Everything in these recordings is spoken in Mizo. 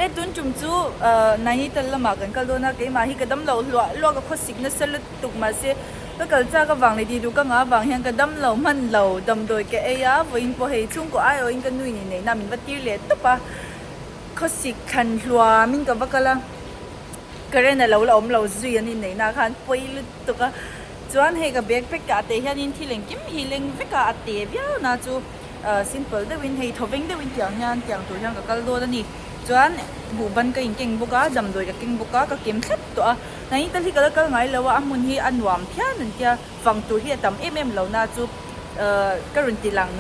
Le tun tum chu Nainital lamah kan kal dawn a, keimah hi ka dam lo hluah hluah ka khawsik nasa lutuk mahse ka kal chak avang leh tih duh ka ngah avang hian ka dam lo hman lo damdawi ka ei a, vawiin pawh hei chhungkaw aiawhin ka nui ni neihna min va tir leh tawp a, khawsik thlan hluamin ka va kal a, current a lo la awm lo zui an inneihna ah khan pawi lutuk a, chuan hei ka bag pack ah te hianin thil engkim hi leng vek a, a te viau na chu. Simple deuhin hei thawveng deuhin tiang hian tiang tur hian ka kal dawn a ni. Chuan buhban ka inkeng bawk a, damdawi ka keng bawk a, ka kem thlap tawh a. Nainital hi ka la kal ngai lo a, a hmun hi a nuam phian an tia, fang tur hi a tam em em lo na chu ka rawn ti lang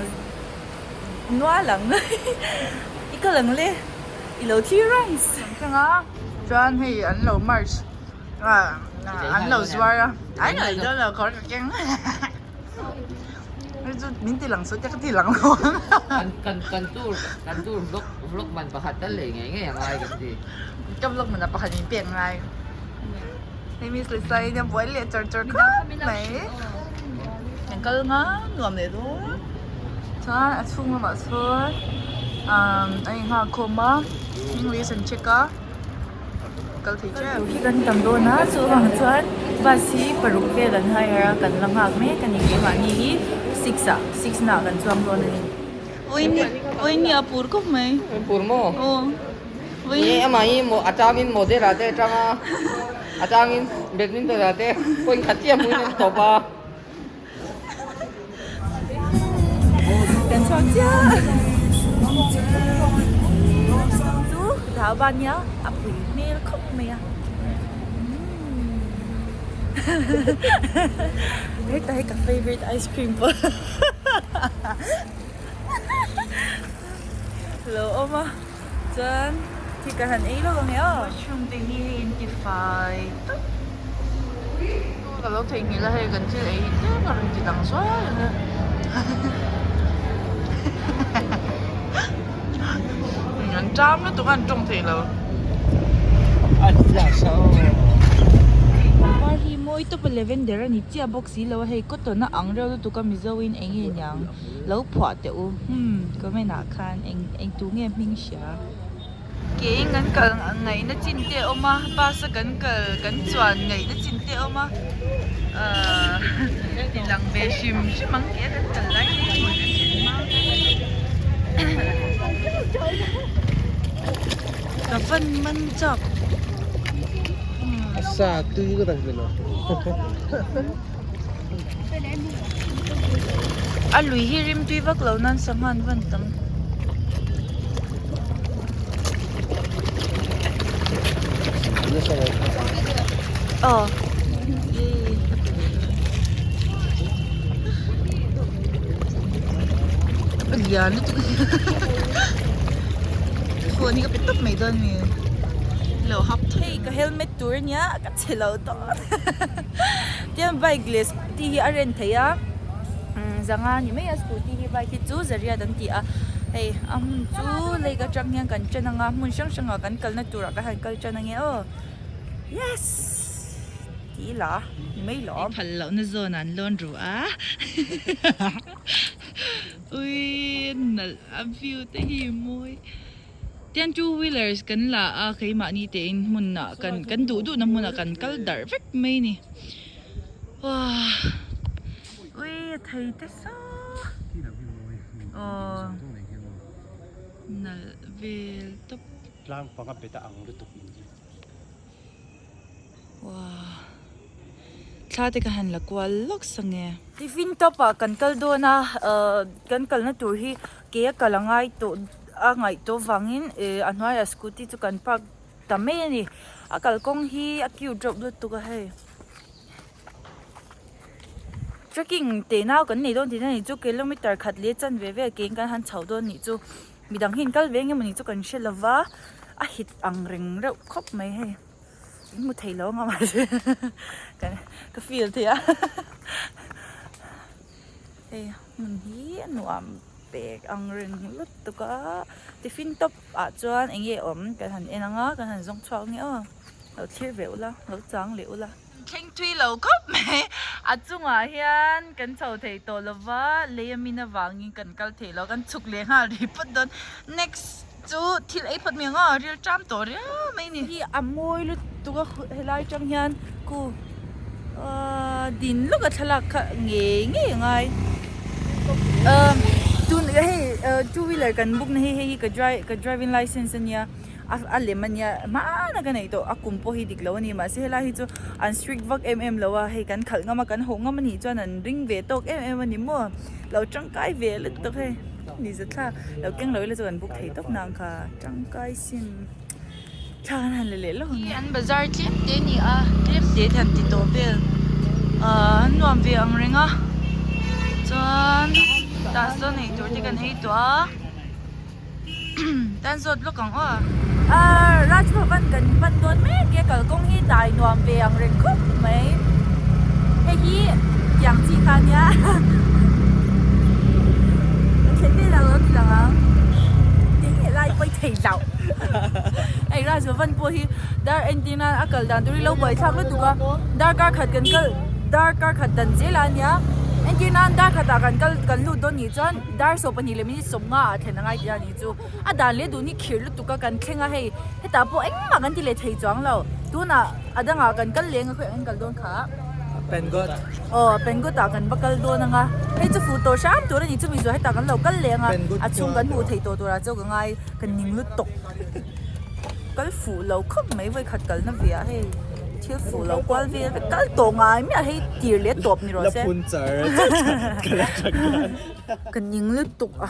nual ang i kal ang le i lo thlir reng. Kan thleng a, chuan hei an lo march an lo zuar a, ai lo lo kawr ka keng. Hei chu min ti lang sawi te ka ti lang lo ang. Kan kan kan tour kan tour vlog vlog man pakhat tal lei ngei ngei a ngai kan ti. Ka vlog man a pakhat min pek ngai. Hei mi sawi sawi nia buai leh char char khawp mai. Kan kal nga nuam leh dawn. Chuan a chhung lamah sawn a inghak khawm a English an check a. Kal thei tep. Hi kan tam dawn a chuvang chuan bus hi paruk vel an hire a kan la nghak mek a ni keimahni hi six ah six na ah kan chuang dawn a ni. Vawiin vawiin a pur khawp mai. Pur maw? Aw. Vawiin amah hi a changin model ah te a tang a a changin badminton ah te point khat chiah hmuin an tawp a. Kan chhuak chiah chu dhaba nia a pui hmel khawp mai a hetah hi ka favourite ice cream pawh lo awm a chuan khi ka han ei lawk ang e aw washroom te hi hei in tifai tawp. Ka lo theihnghilh a hei kan thil ei hi tlem a rawn ti dang zuai ang a an ṭam lutuk a an ṭawng thei lo. Par hi mawi tawp a lavender a ni chiah bawk si lo a hei cotton a ang reuh lutuk a mizo in eng nge niang lo phuah teh u hmm comment ah khan eng eng tu nge hming hria. Keiin kan kal ngaihna chin te a awm a bus a kan kal kan chuan ngaihna chin te a awm a ahh ti lang ve hrim hrim ang tih a kan kal lai te hi kan thlen hma ka van man chak a sa tui ka tak lo a lui hi rim tui vak lo nan sangha an van tam. Aw a lian lutuk phone hi ka pe tawp mai dawn mi lo hap thei ka helmet tur ania ka chhe lo tawp tiang bike leh scooty hi a ren thei a zanga ni mai a scooty hi bike hi chu zariat an ti a hei a hmun chu lake atang hian kan ṭan ang a hmun hrang hrangah kan kalna turah kan han kal ṭan ange aw yes tih la ni mai lawm. Phal lohna zawn ah an lawn ru a ui nalh a view te hi mawi. Tian two wheelers kan la a keimahni te in hmunah kan kan duh duhna hmunah kan kal darh vek mai a ni wah ui a thei te sa aw nalh vel tawp. Tlang panga bet a ang lutuk in hi. Wah thla te ka han la kual lawk sang e. Tiffin top ah kan kal dawn a ahh kan kalna tur hi ke a kal a ngai tawh a ngaih tawh vangin ih a hnuaiah scooty chu kan park ta mai a ni a kalkawng hi a cute reuh lutuk a hei trekking teh nau kan nei dawn tihna ni chu kilometer khat leh chanve vel ke in kan han chho dawn nih chu midang hi an kal ve eng emawni chu kan hre lova a hit ang reng reuh khawp mai hei in hmu thei lo ang a mahse ka feel thei a hei hmun hi a nuam. Pek ang reng lutuk a tiffin top ah chuan eng nge awm kan han en ang a kan han zawng chhuak nge aw lo thlir ve ula lo chang leh ula. Thleng thui lo khawp mai a chungah hian kan chho thei tawh lo va lei a min avangin kan kal thei lo kan chhuk leh nghal rih phawt dawn next. chu thil ei phawt mai ang a ril ṭam tawh riau mai a ni. Hi a mawi lutuk a helai atang hian khu ahh din lawk a thlalak kha ngei ngei a ngai ahh tun hei two wheeler kan book na hi hei hi ka ka driving licence a nia. A lem a nia hmana ka neih tawh a kum pawh hi dik lo a ni mahse helai hi chu an strict vak em em lo a hei kan khalh ngam a kan hawh ngam a nih chuan an ring ve tawk em em a ni maw lo tangkai ve lutuk hei ni za thla lo keng lo ila chu kan book thei tawp nang kha tangkai sin thla kan han la leh lawk ang e. An bazar tlem te a ni a tlem te han ti tawh vel ahh an nuam ve ang reng a chuan tah sawn eitur te kan hei tawh a. Tan zawt lawk ang aw. Ahh Raj Bhavan kan pan dawn mek e kalkawng hi dai nuam ve ang reng khawp mai. Hei hi tiang chi kha ania kan thlen vel ang lo ti lang ang. Eng nge lai pawi thei loh. Hei Raj Bhavan pawh hi dar entir nan a kal dan tur hi lo buaithlak lutuk a darkar khat kan kal darkar khat dan zel a nia entir nan dar khatah kan kal kan lut dawn nih chuan Dar 12 leh minute 50 ah thlen a ngai tih a ni chu a dan leh dun hi khirh lutuk a kan thleng a hei hetah pawh engmah kan ti leh thei chuang lo tunah a dangah kan kal leng a khawiah kan kal dawn kha Pengot aw Pengot ah kan va kal dawn ang a hei chu fuh tawh hram tur a ni chumi zawh hetah kan lo kal leng a a chhung kan hmuh theih tawh turah chu ka ngai ka ning lutuk kal fuh lo khawp mai vawikhat kalna ve ah hei thil fuh lo kual vel vek kal tawh ngai miah hei tir leh tawp ni rawh se. Ka ning lutuk a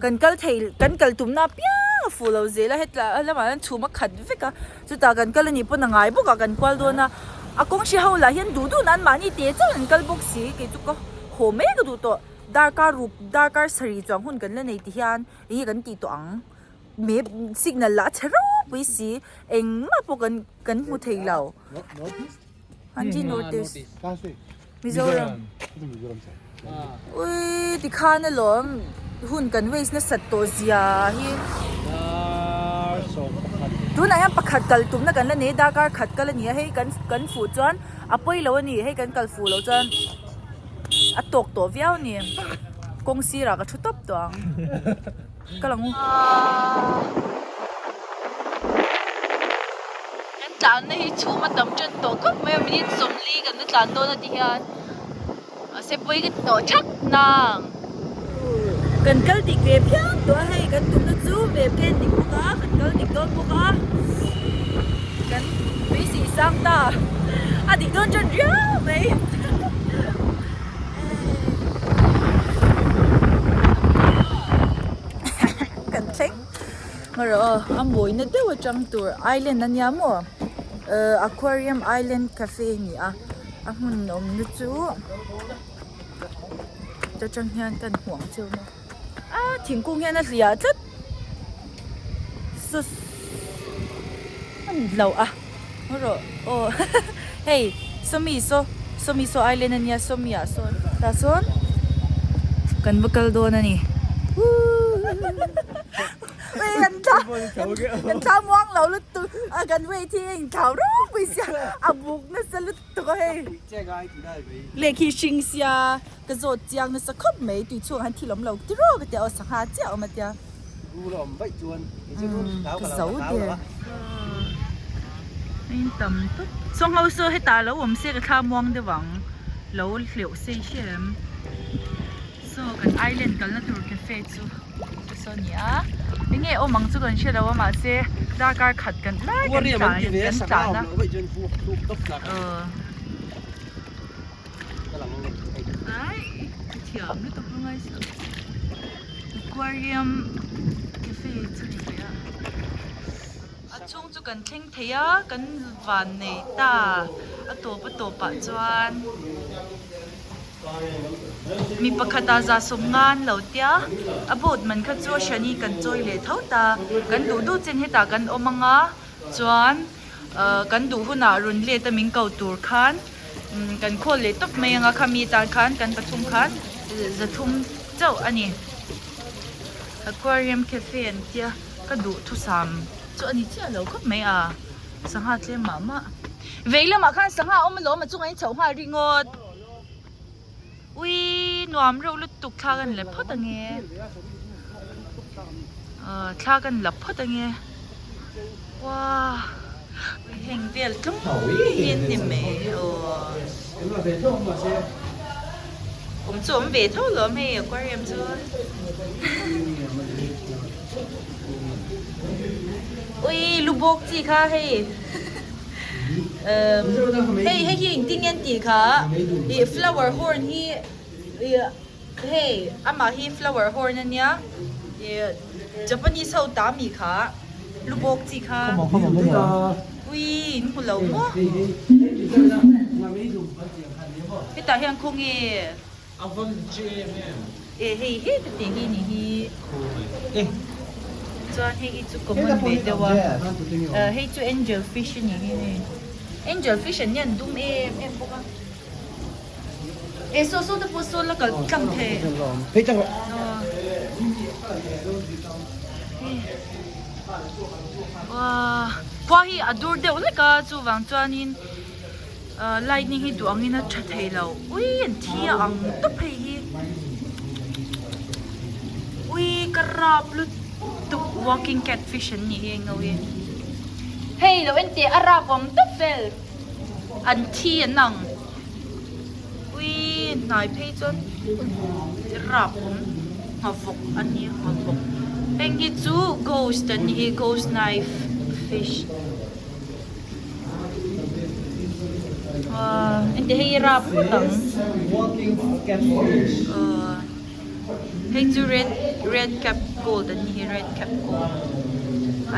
kan kal thei kan kal tumna apiang a fuh lo zel a hetla lamah hian chhum a khat vek a chutah kan kal anih pawn a ngai bawk a kan kual dawn a a kawng hre ho lah hian duh duh nan mahni te chauh an kal bawk si kei chu ka haw mai ka duh tawh darkar ruk darkar sarih chuang hun kan la nei ti hian enge kan tih tawh ang map signal lah a chhe ropui si engmah pawh kan kan hmu thei lo Anji north east Mizoram ui tikhan alawm hun kan waste nasat tawh zia hi tunah hian pakhat kal tumna kan la nei a darkar khat kal a ni a hei kan kan fuh chuan a pawi lo a ni hei kan kal fuh loh chuan a tawk tawh viau a ni kawng sirah ka thu tawp tawh ang ka lang u. Kan tlanna hi chhum a tam tan tawh khawp mai a minute 40 kan la tlan dawn a ti hian mahse pawi ka ti tawh thak nang. Kan kal dik ve phian tawh a hei kan tumna chu ve pen dik bawk a kan kal dik dawn bawk a kan beisei sang ta a dik dawn tan riau mai. Kan thleng. Ngarawh aw a mawina deuh atang tur island a nia maw ehh aquarium island cafe a ni a a hmun awmna chu ta tang hian kan hmuh ang chiu maw a thingkung hian a hliah tlat saw a ni lo a ngarawh aw hei sawmi saw sawmi saw island a nia sawmi ah sawn tah sawn kan va kal dawn a ni. Kan thla muang lo lutuk a kan wait hi a inthlau ropui sia a buk nasa lutuk a hei lehkhi hring sia ka zawt chiang nasa khawp mai tui chhungah hian thil awm lo tiraw ka tia aw sangha chiah a awm a tia ka zo der a in tam tawp sawngho saw hetah lo awm se ka thla muang deuh ang lo hleuh sei hrem saw kan island kalna tur cafe chu. Saw ni a enge awm ang chu kan hre lo a mahse darkar khat kan lai kan tlan kan tlan a ai ka thiam lutuk a ngai sa aquarium cafe chu ni ve a a chhung chu kan thleng thei a kan van nei ta a tawp a tawp ah chuan. Mi pakhata za sawm nga an lo tia, a boat man kha chu a hran i kan chawi leh tho ta, kan duh duh chen hetah kan awm ang a, chuan ahh kan duh hunah rawn let a min ko tur khan kan khawl leh tawp mai ang a, khami tan khan kan pathum khan zathum chauh a ni. Aquarium cafe an tia ka duh thusam chu a ni chiah lo khawp mai a, sangha tlem mah mah. Vei lamah khan sangha a awm alawm a chungah in chhoh nghal ringawt. Ui nuam reuh lutuk thlak a ni leh phawt ange. Ahh thla kan la phawt ange Wow heng vel tlawm hi an ni mai aw awm chu awm ve tho lawm hei aquarium chu ui lu bawk chi kha hei umm hei hei hi engtin nge an tih kha ih flower horn hi ih. Hei amah hi flower horn a nia ih Japanese ho ta mi kha lu bawk chi kha ui in hmu lo maw hetah hian khawnge eh hei he ka tih hi ni hi chuan hei hi chu common ve deuh a hei chu angel fish a ni hi hei angel fish an nia an dum em em bawk a. E saw saw te pawh saw la kal tlang thei. Phei tlang rawh. Wow, khua hi a dur deuh hlek a chuvang chuanin lightning hi duh angin a tha thei lo. Ui an thi a ang tawp hei hi. Ui ka rap lutuk walking catfish an nih hi englo hi. Hei lo en teh a rap awm tawp vel. An thi an ang. Ui hnai phei chuan rap awm nghavawk a nia nghavawk. Heng hi chu ghost an nih hi ghost knife fish. Aaa engti hei hi rap ngawt ang. Aaa hei chu red red cap gold an nih hi red cap gold.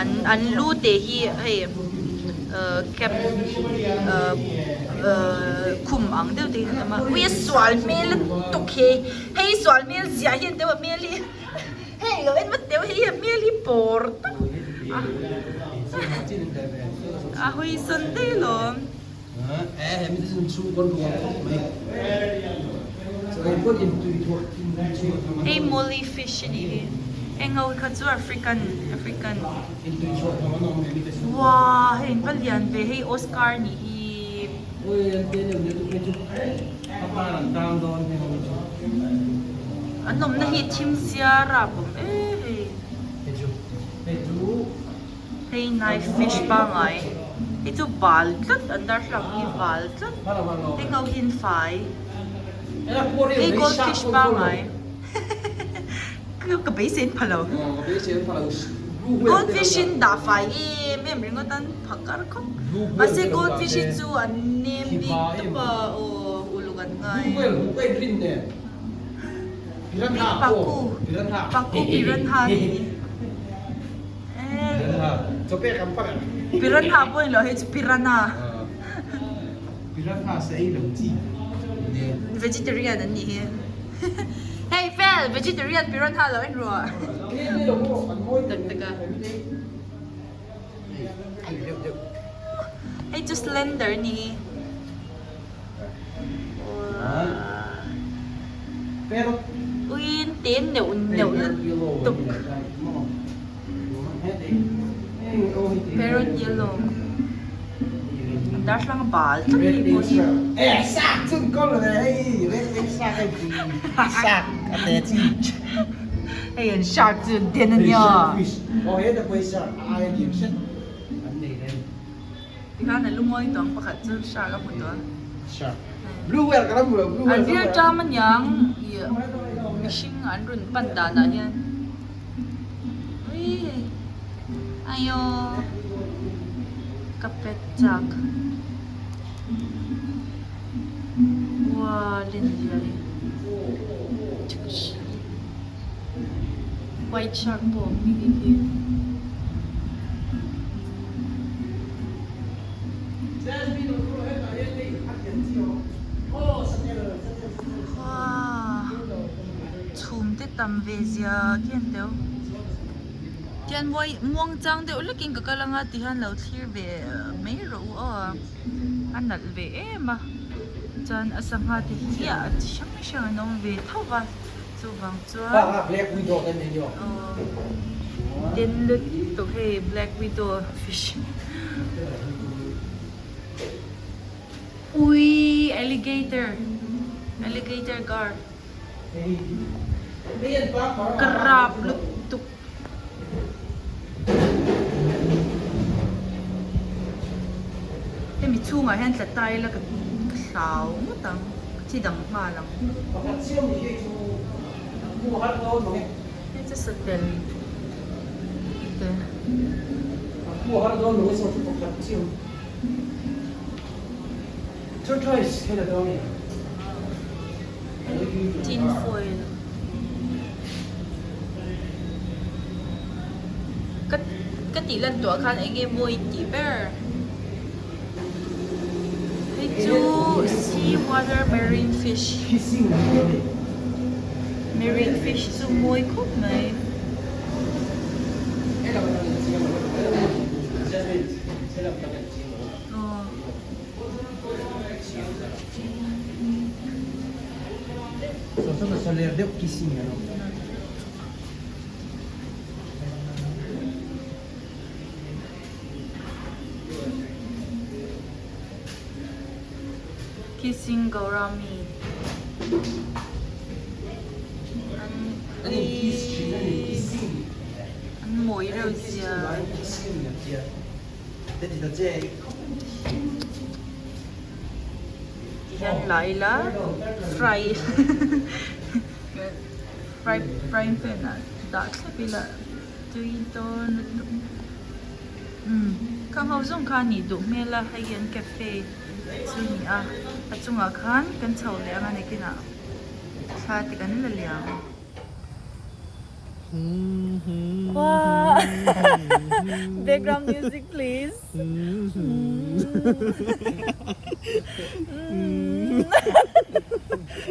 An an lu te hi hei. Cap khum ang deuh te hi an awm a ui a sual hmel lutuk hi hei sual hmel ziah hi an deuh a hmel hi hei lo en vat deuh hei a hmel hi pawr tak a hawi sawn daih alawm. Hei molly fish a nih hi heng ho kha chu African African Wow hei in va lian ve hei Oscar a nih hi. An awmna hi thim sia rap awm e hei. Hei knife fish pangai hi chu bal tlat an darthlalang hi bal tlat heng ho hi an fai hei goldfish pangai ka beisei an pha lo goldfish in dah fai em em ringawt an pha kar khawp mahse goldfish hi chu an nem bik tawp a aw uluk an ngai paku paku piranha a nih hi. Piranha pawh ni lo hei chu piranha. Piranha se ei lo chi. Vegetarian an nih hi. Hei fel vegetarian piranha lo en ruah. Tak tak a. Hei chu slender a nih hi. Uiin te neuh neuh lutuk. Parrot yellow. An darthlalang a bal tlat hei pawh hi. Hei an shark chu an den a nia. Tikhan a lungawi tawng pakhat chu shark a hmu tawh a. Shark. Blue whale ka la hmu lo blue whale. An vir ṭam aniang ih mihring an rawn pan danah hian. Ui aiaw ka pet chak. Uaa len zia hi. White shark pawh a awm bik hi. Chhum te tam ve zia khi an teu. Tian muang chang deuh lekin ka kal anga ti hian lo thlir ve mai rawh u aw. A nalh ve em a chuan a sangha te hi a chi hrang hrang an awm ve tho va chuvang chuan aw den lutuk hei black widow fish ui alligator alligator guard ka rap lutuk. chhungah hian tla ta ila ka hlau ngawt ang ka thi dang nghal ang. Hei chu satel te. Tin foil. Ka ka tih lan tuah khan eng nge mawi tih ber. Hei chu sea water marine fish. Marine fish chu mawi khawp mai. Kissing Gourami an an mawi reuh zia. Tihian la ila fry fry frying pan ah dah thlep ila tui dawn lutuk umm khang ho zawng kha a nih duh hmel a hei hi an cafe chu a ni a a chungah khan kan chho leh ang a nakinah thla te kan la liam. Wow background music please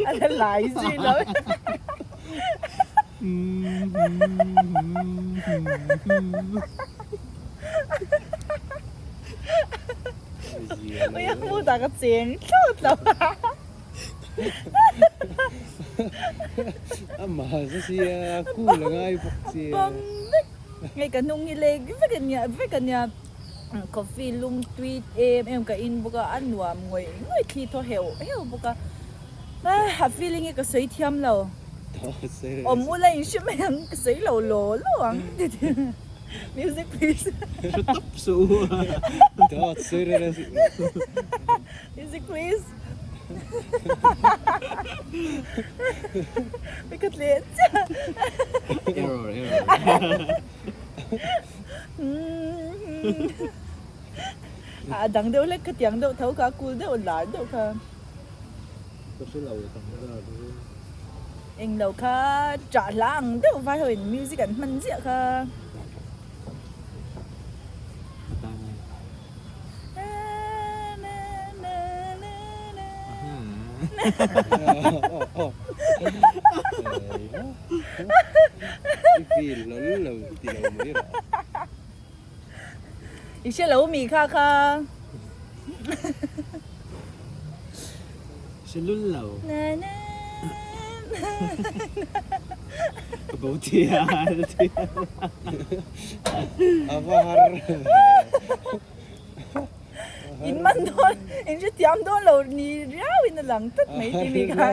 a la lai zui lo ui a hmu tak a cheng thlawt lo. Amah za sia cool a ngai bawk che. Bang vek. Hei ka hnung hi lek vek a nia vek a nia. Coffee lum tui em em ka in bawk a a nuam ngawih ngawih thli thaw heuh heuh bawk a. A feeling hi ka sawi thiam lo. Awm ula in hre mai ang ka sawi lo law law ang. Music please. Hre tawp suh u. Music please. Mi ka tle chiah. Error, error. A dang deuh hlek kha tiang deuh tho kha cool deuh lar deuh kha. Ka hre lo dang lar deuh. Englo kha chah hla ang deuh vai ho in music an hman ziah kha. I hre lo mi kha kha. Hre lul lo. Ka bo thial thial. A va har ve. In man dawn, in hre thiam dawn lo ni riau in a lang tlat mai ti mi kha.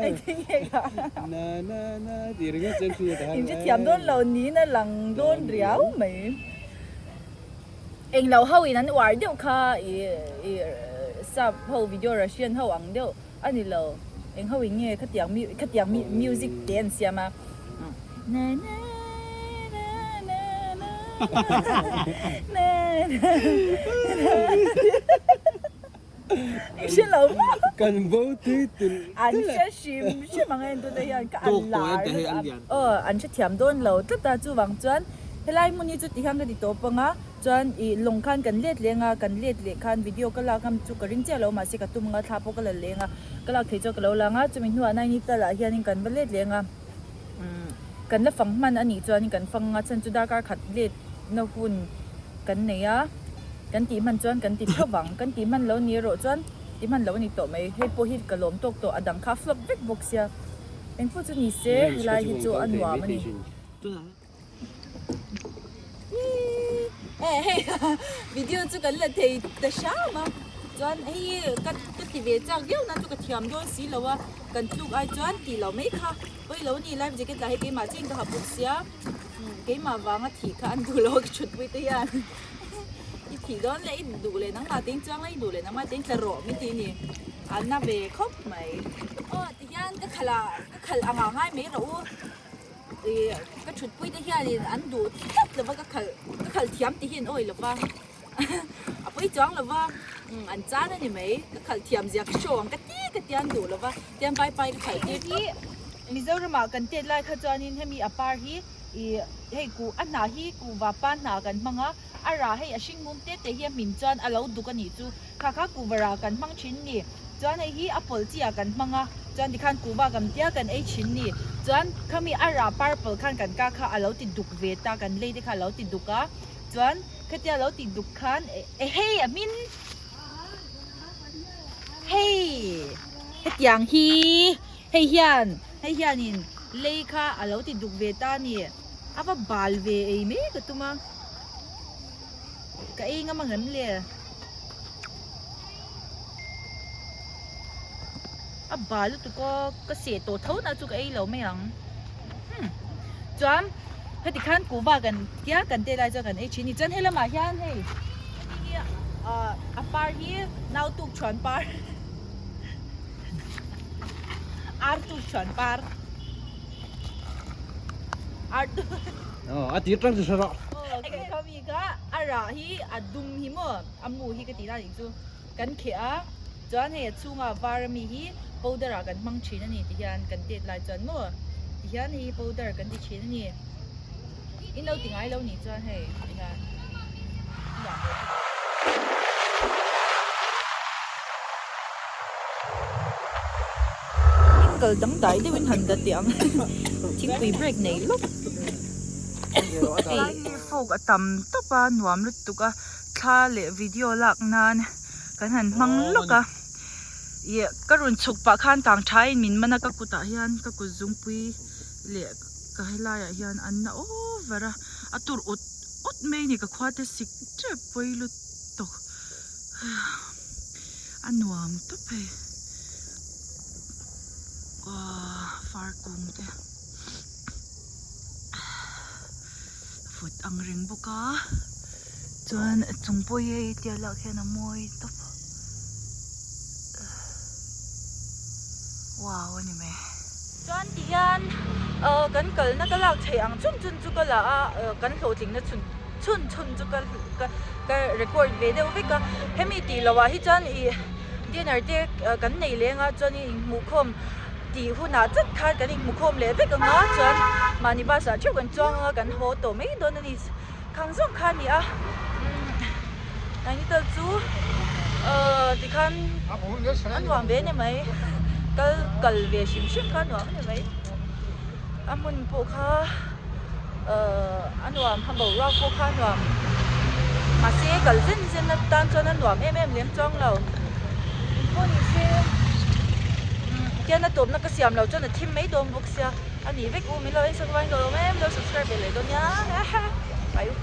Engtin nge kha. Na na na tih ringawt chuan thu a ta har ve. In hre thiam dawn lo niin a lang dawn riau mai. Englo ho in an uar deuh kha i i sap ho video Russian ho ang deuh a ni lo. Eng ho in nge khatiang khatiang music te an siam a. Na na na na na na na I hre lo maw? Kan bo tui tulh tulh An hre hrim hrim ang a entute hian ka an lar lutuk a. Aw an hrethiam dawn lo tlat a chuvang chuan helai hmun hi chu tihian ka ti tawp ang a chuan ih lawng khan kan let leng a kan let leh khan video ka lak ngam chu ka ring chiah lo mahse ka tum ang a thla pawh ka la leng a ka lak theih chuan ka lo lang a chumi hnuah Nainital ah hianin kan va let leng a umm kan la fang hman a nih chuanin kan fang ang a chhan chu darkar khat let na hun kan nei a kan tih hman chuan kan ti tho vang kan tih hman lo ni erawh chuan tih hman lo a ni tawh mai hei pawh hi ka lawm tawk tawh a dang kha a flop vek bawk sia engpawh chu ni se helai hi chu a nuam a ni. Hei video chu kan la thei ta hram a chuan hei ka ka ti ve chak viau na chu ka thiam dawn si lo a kan tluk ai chuan tih loh mai kha pawi lo ni life jacket lah hi keimah chiah in ka ha bawk sia keimah vanga thih kha an duh lo a ka thutpui te hian. I thih dawn leh i duh leh nangmah te in chuang la i duh leh nangmah te in tla rawh min ti a ni. A na ve khawp mai. Aw tihian ka khalh ah ka khalh ang ah ngai mai rawh u. Ih ka thutpui te hianin an duh tlat lova ka khalh ka khalh thiam ti hi an awih lova a pawi chuang lova an chan a ni mai ka khalh thiam zia ka show ang ka ti ka tia an duh lova tian pai pai ka khalh tir tawp. Mizoram ah kan tet lai kha chuanin hemi a par hi ih hei kuh a hnah hi kuhva pa hnah kan hmang a a rah hei a hring mum te te hi a hmin chuan a lo duk a nih chu Kha kha kuhva rah kan hmang thin ni. Chuan hei hi a pawlh chi ah kan hmang a, chuan tikhan kuhva kan tia kan ei thin ni. Chuan khami a rah purple khan kan kah kha a lo ti duk ve ta, kan lei te kha a lo ti duk a. Chuan khatia a lo ti duk khan e hei a hmin hei hetiang hi hei hian hei hianin lei kha a lo ti duk ve ta a ni. A va bal ve ei mai ka tum a, ka ei ngam ang em le? A bal lutuk a ka seh tawh tho na chu ka ei lo mai ang hmm chuan heti khan kuhva kan tia kan te lai chuan kan ei thin a ni chuan helamah hian hei hemi hi ah a par hi nau tuk thuan par ar tuk thuan par ar tuk a tir tang chu hre rawh Aw Kha a rah hi a dum hi maw a mu hi ka tih na nih chu kan kheh a chuan hei a chhunga var ami hi powder ah kan hmang thin a ni ti hian kan tet lai chuan maw ti hian hei hi powder kan ti thin a ni in lo ti ngai lo nih chuan hei ti hian In kal dang dai deuhin han dat teh ang thingpui break nei lawk. Hei hi fog a tam tawp a nuam lutuk a thla leh video lak nan kan han hmang lawk a ih ka rawn chhuk pah khan kang tha in min man a ka kutah hian ka kut zungpui leh ka helai ah hian an na over a a tur ut ut mai a ni ka khua te sik tep pawi lutuk a nuam tawp hei aw far kung te. Vut ang reng bawk a chuan a chung pawh hi hei tia lak hian a mawi tawp wow a ni mai. Chuan ti hian ah kan kalna ka lak theih ang chhun chhun chu ka la a kan hlawhtling na chhun chhun chhun chu ka ka record ve deuh vek a hemi tih loh ah hi chuan ih dinner te kan nei leng a chuan inhmuhkhawm. Tih hunah chat khan kan inhmu khawm leh vek ang a, chuan mahni bus ah theuh kan chuang ang a, kan haw tawh mai dawn a ni. Khang zawng kha a ni a, umm Nainital chu ahh tikhan a nuam ve a ni mai, kal kal ve hrim hrim kha a nuam a ni mai. A hmun pawh kha ahh a nuam, a boruak pawh kha a nuam, mahse kal zen zen atan chuan a nuam em em lem chuang lo. Engpawh ni se tian a tawpna ka siam loh chuan a thim mai dawn bawk sia a ni vek u min lo en sak rual in ka lawm em lo subscribe ve leh dawn nia bye u.